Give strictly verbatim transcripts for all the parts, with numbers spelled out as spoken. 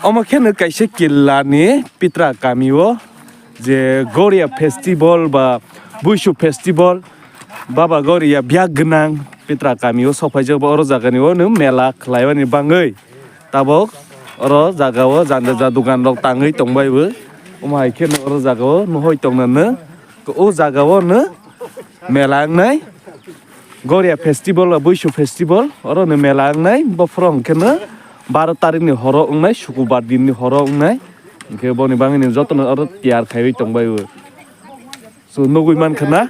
Omo kheno kaisa killa ni Pitra kami o je Goria festival ba Buisu festival, Baba Goria biyak gwnang Pitra kami o sok phaijak ba oro jaga ni o nwng mela khlai mani bangwi tabok oro jaga o janja ja dukan rok tangwi tong bai bo. Omo hai kheno oro jaga o nuhoi tong nang nw o jaga o nwng mela wngnai. Goria festival, Buisu festival, oro ni mela wngnai, bophoro hwnkhe no baro tarik ni horo wngnai, sukubar din ni horo wngnai. Hwnkhe boni bagwi ni joto no oro tiyar khaiwi tong bai o. So, nugwi mankha na?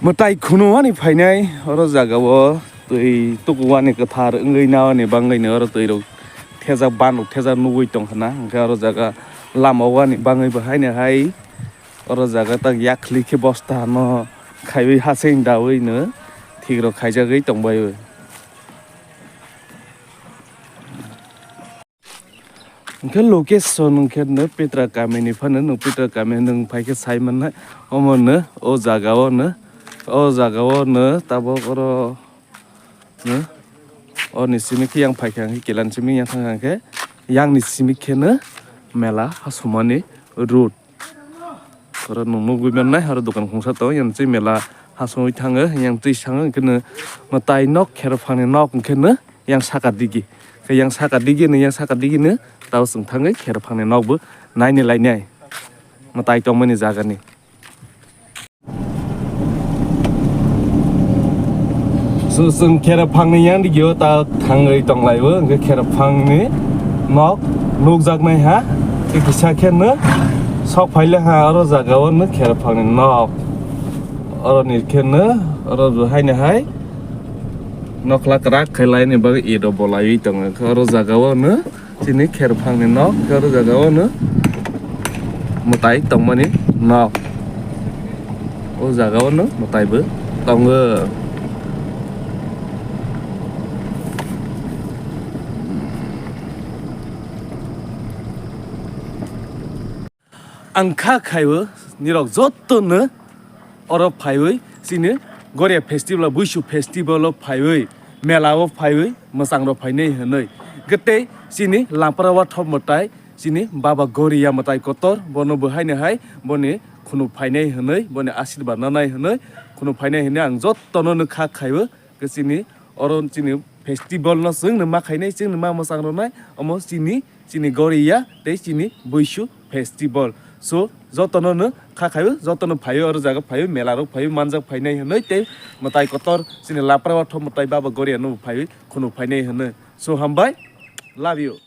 Mwtai khunu ani phainai oro jaga o twi tuku ani kwthar wngwi na ani bangwi ni oro twi rok thejak ban rok thejak nugwi tong khna, hwnkhe oro jaga lama o ani bangwi bo haino hai oro jaga tak yakhli khe bosta no khaiwi haching dawi no thik rok khaijagwi tong bai o. Hwnkhe location hwnkhe no Pitra kami ni phano nwng Pitra kami nwng phai khe sai mannai. Omo no o jaga o no, o jaga o no tabok oro no, o ni simi khe yang phai kha hwnkhe kila ni simi yang thang kha hwnkhe yang ni simi khe no mela hasumani road. Oro nwng nugwi mannai, oro dokan khungsa tongo, yang twi mela hasongwi thango, yang twi sango, hwnkhe no mwtai nok, kherphangni nok, hwnkhe no yang saka digi. Khe yang saka digi no, yang saka digi no, tao chwng thangwi kherphangni nokbo naini lainai mwtai tongmani jagani. So, chwng kherphangni yang digio ta thangwi tonglaio, hwnkhe kherphangni nok nukjaknai ha, tei kisa khe no sok phaile ha, oro jaga o no kherphangni nok, oro ni khe no, oro bo haino hai nokla kwrak khe laini bagwi iro bo laiwi tongo, oro jaga o no. Chini kherphangni nok, khe oro jaga o no mwtai tongmani nok. O jaga o no mwtai bo tongo. Ang kha khaiwi nirok joto no oro phaiwi chini Goria festival, Buisu festival o phaiwi, mela o phaiwi mwchang rok phainai hwnwi. Gete chini Lampra Wathop mwtai, chini Baba Goria mwtai kotor, bono bo haino hai boni khunu phainai hwnwi, boni asirbad nanai hwnwi, khunu phainai hwnwi ang joto no no kha khaiwi. Khe chini oro chini festival no chwng no ma khainai, chwng no ma mwchang rwnai, omo chini, chini Goria tei chini Buisu festival. So, joto no no kha khaio, joto no phaio, oro jaga phaio, mela rok phaio, manjak phainai hwnwi tei mwtai kotor chini Lampra Wathop mwtai Baba Goria no phaio, khunu phainai hwnwi. So, hambai, love you.